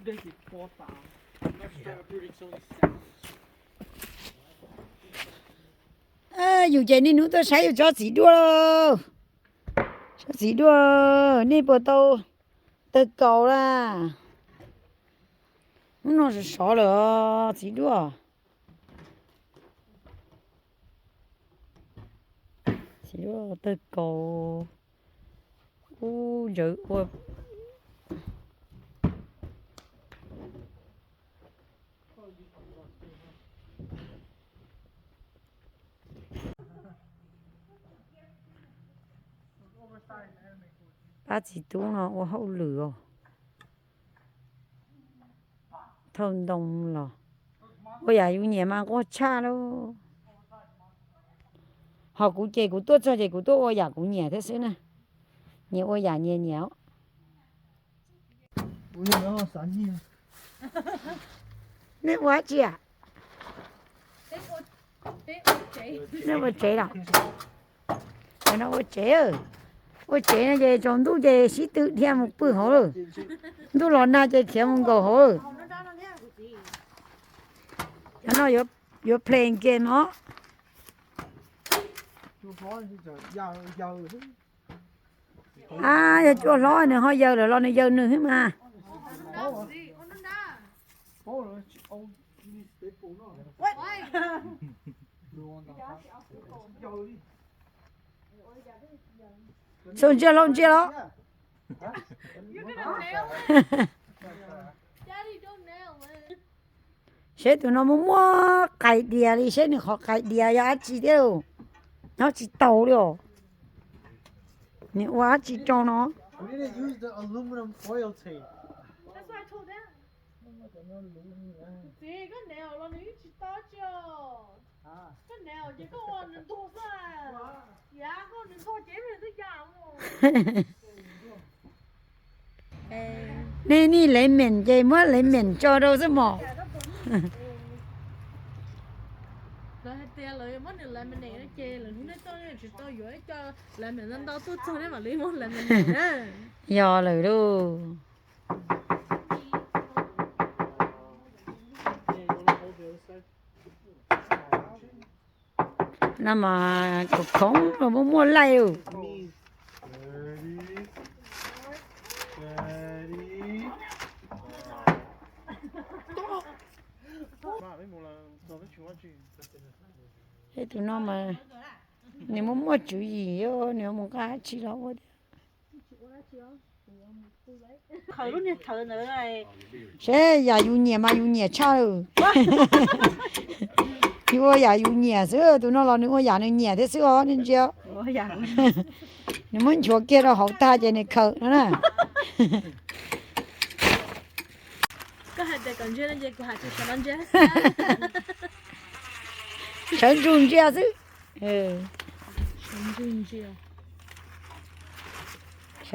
Yus ces niaj hnub tuaj saib yus tsob txiv duaj lauj. Tsob txiv duaj, nej puas tau tawg kaus lawm? Hnub no sov sov lawm txiv duaj. Txiv duaj tawg kaus, ub, ntsawv ua. Pab txiv tub no ua hauj lwm os. Thauj ntoo los ua yam yus nyiam mas nquag tshaj lauj. Ho kuv ces kuv tuaj txog ces kuv tuaj ua yam kuv nyiam thiab xwb na. Nyiam ua yam nyias nyiam. Nej ua dab tsi? Nej ua tsev los? Cov no ua tsev, ua tsev no ces tsaus ntuj ces sib tw dhia mus pw hauv lawm. Ntuj los nag ces khiav mus nkaum hauv lawm. Cov no yuav play game os. A, yog cua hlob nws ho yaws lawm los nws yaws nws xwb mas. Txhob ntsia los, ntsia los. Seb tus no muaj muaj qais dias li, seb nws qhov qais dias yog dab tsi thiab. Nyob tsis taus li os. Nws ua dab tsi rau no? Nej nij lemon ces muab lemon tso rau xwb mos. Yog lawm lauj. No mas khoom khoom los muaj muaj laij. Tus no mas nws muaj muaj tswv yim, nws mus nqa dab tsi los ua thiab. Seb yam yus nyiam mas yus nyiam tshaj lawm. Yus ua yam yus nyiam xwb, tus no los nws ua yam nws nyiam thiab xwb os, nej ntsia. Nws muab nchuav kiag rau hauv tag ces nws khawm no na. Sawv ntsug ntsia xwb. Sawv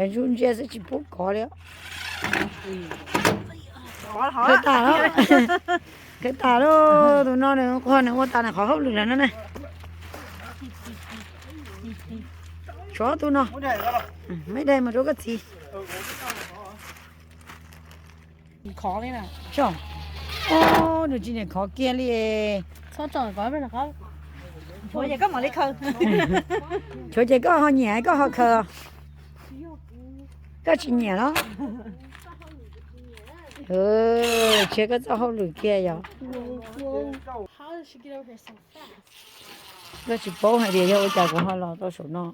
ntsug ntsia xwb tsis pub kov li. Khawb tas lawm, khawb tas lawm, tus no nws quag nws ua tas nws qhov hauj lwm lawm no na. Tshuav tus no, meb dai mus rau koj txiv. Nws tsis niam khov kiag li. Tshuav ces koj ho nyiam koj ho khaws. Koj tsis nyiam los? Tshuav koj txoj hauj lwm kiag yog. Koj tsis paub hais tias yog ua cas kuv ho los tau saum no.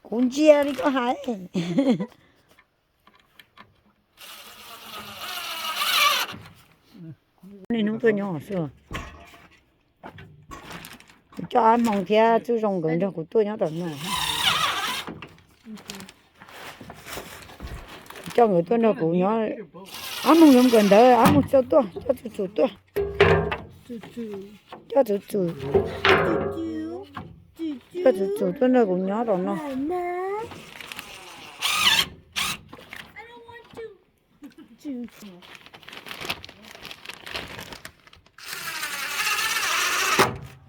Kuv ntsia li koj hais. Niaj hnub tuaj nyob xwb. Kuv coj Ab Hmoo thiab Txwj Zoo nkawd nrog kuv tuaj nyob tom no. Kuv coj nkawd tuaj nrog kuv nyob. Ab Hmoo yuav mus kawm ntawv, Ab Hmoo txawj tuaj, coj Txwj Txwm tuaj. Coj Txwj Txwm, coj Txwj Txwm tuaj nrog kuv nyob tom no.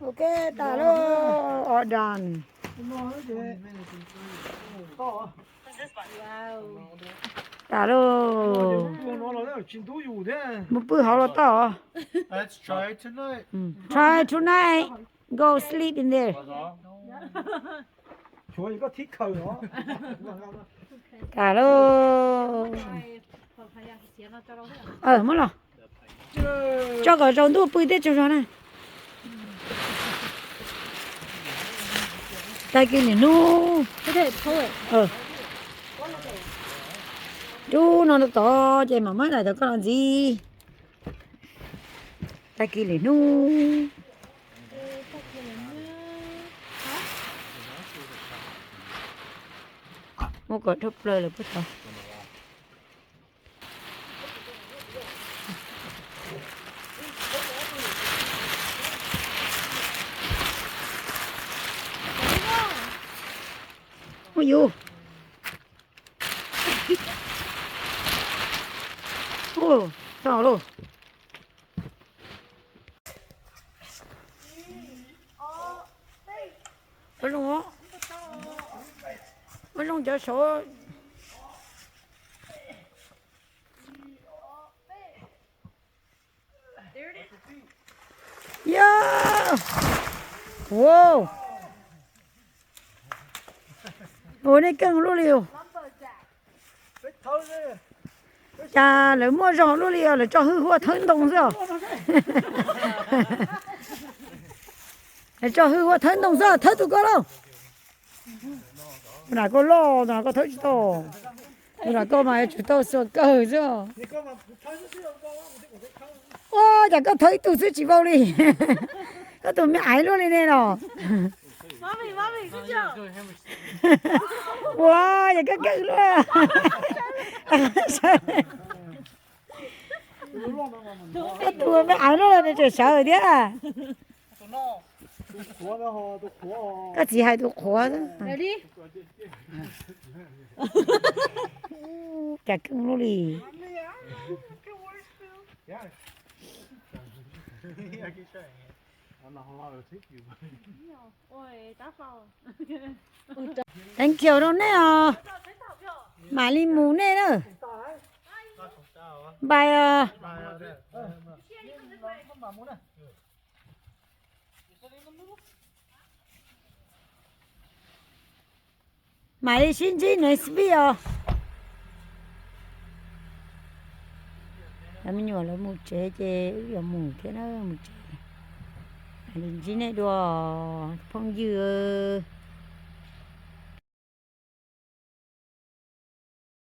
Ok, tas lawm, all done. Tas lauj. Mus pw hauv los tau. Try tonight. Go sleep in there. Tas lauj. Muab los. Tso kom tsaus ntuj pw teb tsaug zog na. Tag kis lwm hnub. Rub no rau tod ces mam muab daim tau koj los ntxiv. Tag kis lwm hnub. Muab kom dhau plaws lawm puag tod. Ua yus. Tau lauj. Ua zoo, ua zoo cov saud. Yog. Wow. Ua nej keej luaj li os. Cas lawv muaj zog luaj li os, lawv tso hwj huaj thawb ntoo xwb os. Lawv tso hwj huaj thawb ntoo xwb, thawb tus ko lauj. Tus nram koj loj, tus nram koj thawb tsis tau. Tus nram koj mas yuav tsum tau xuas kawg xwb. Ua cas koj thawb ib tug xwb tsis vau li. Koj tus me aiv luaj li ne los. Ua yog koj keej luaj. Koj tus me aiv luaj los nws tseem sawv thiab. Koj txiv hais tus qhuav. Cas keej luaj li. Thank you rau nej os. Mam li mus nej na. Bye os. Mam li sib ntsib next week os. Cov me nyuam lawv mus tsev ces wb yuav mus thiab na, mus tsev. Mam li ntsib nej dua phooj ywg.